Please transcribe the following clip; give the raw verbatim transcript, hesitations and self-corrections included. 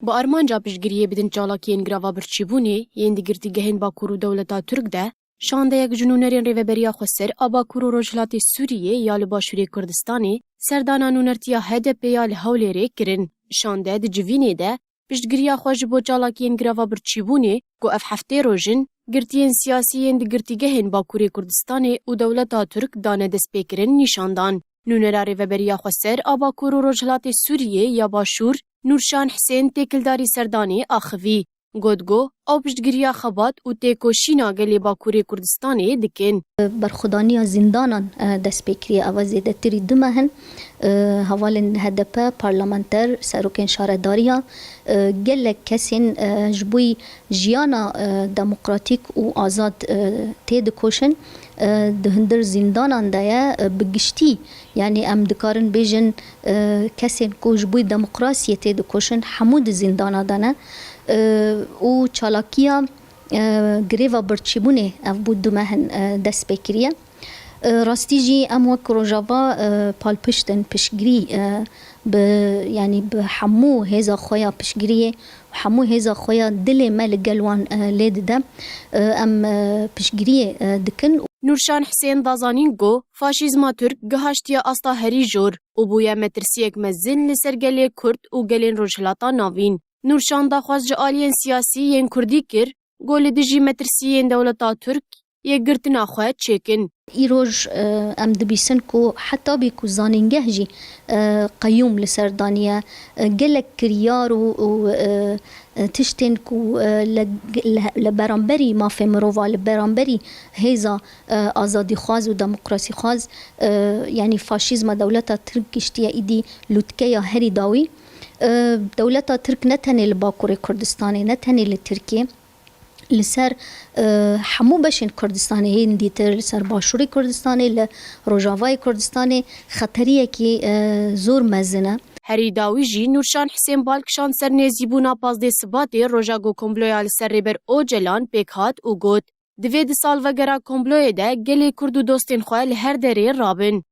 Bi armanca piştgiriyê bidin çalakiyên girava birçîbûnê yên di girtîgehên Bakur û dewleta Tirk de, şandeyek ji nûnerên Rêveberiya Xweser a Bakur û Rojhilatê Sûriyê ya li Başûrê Kurdistanê, serdana nûnertiya H D P ya li Hewlêrê kirin. Şande di civînê de piştgiriya xwe ji bo çalakiyên girava birçîbûnê ku ev heftê roj in, girtiyên siyasî yên di girtîgehên Bakurê Kurdistanê û dewleta Tirk dane destpêkirin nîşan dan. Nûnera Rêveberiya Xweser a Bakur û Rojhilatê Sûriyê ya Başûr, Nûrşan Hisên têkildarî serdanê axivî. Got ku ew piştgiriya xebat û têkoşîna gelê Bakurê Kurdistanê dikin. Berxwedaniya zîndanan, e, dest pê kiriye. Eva zêdetirî du meh in. E, hevalên H D P, parlamenter, serokên şaredariya, e, gelek kesên, e, ji bo jiyana, e, demokratîk û azad, e, tê dikoşin, e, di hundir zîndanan de ye, e, bi giştî, yanî em dikarin bêjin, e, kesên ku ji bo demokrasiyê tê dikoşin, hemû di zîndana de ne. E, û çalakiya, e, greva birçîbûnê ev bû du meh in, e, dest pê kiriye. E, rastî jî em wek Rojava, e, palpişt in, piştgirî, e, bi, yanî bi hemû hêza xwe ya piştgiriyê û hemû hêza xwe ya dilê me li gel wan, e, lê dide. E, em, e, piştgiriyê, e, dikin. Nûrşan Hisên da zanîn ku faşîzma Tirk gihaştiye asta herî jor û bûye metirsiyek mezin li ser gelê Kurd û gelên Rojhilata Navîn. Nûrşan daxwaz ji aliyên siyasî yên Kurdî kir ku li dijî metirsiyên dewleta Tirk yekgirtina xwe çêkin. Îroj, e, em dibîsin ku heta bî ku zanîngeh jî, e, qeyûm li ser daniye, e, gelek kiryar û, û, e, e, tiştên ku, e, li, li, li beramberî mafê mirova, li beramberî hêza, e, azadîxwaz û demokrasîxwaz, e, yanî faşîzma dewleta Tirk giştiye îdî lûtkeya herî dawî. E, dewleta Tirk ne tenê li Bakurê Kurdistanê, ne tenê li Tirkiyê, li ser, e, hemû beşên Kurdistanê yên dîtir, li ser Başûrê Kurdistanê, li Rojavayê Kurdistanê xeteriyekî, e, zor mezin e. Herî dawî jî Nûrşan Hisên bal kişand ser nêzîbûna pazdeh Sibatê, roja ku komploya li ser Rêber Ocalan pêk hat û got, divê di salvegera komployê de gelê Kurd û dostên xwe li her derê rabin.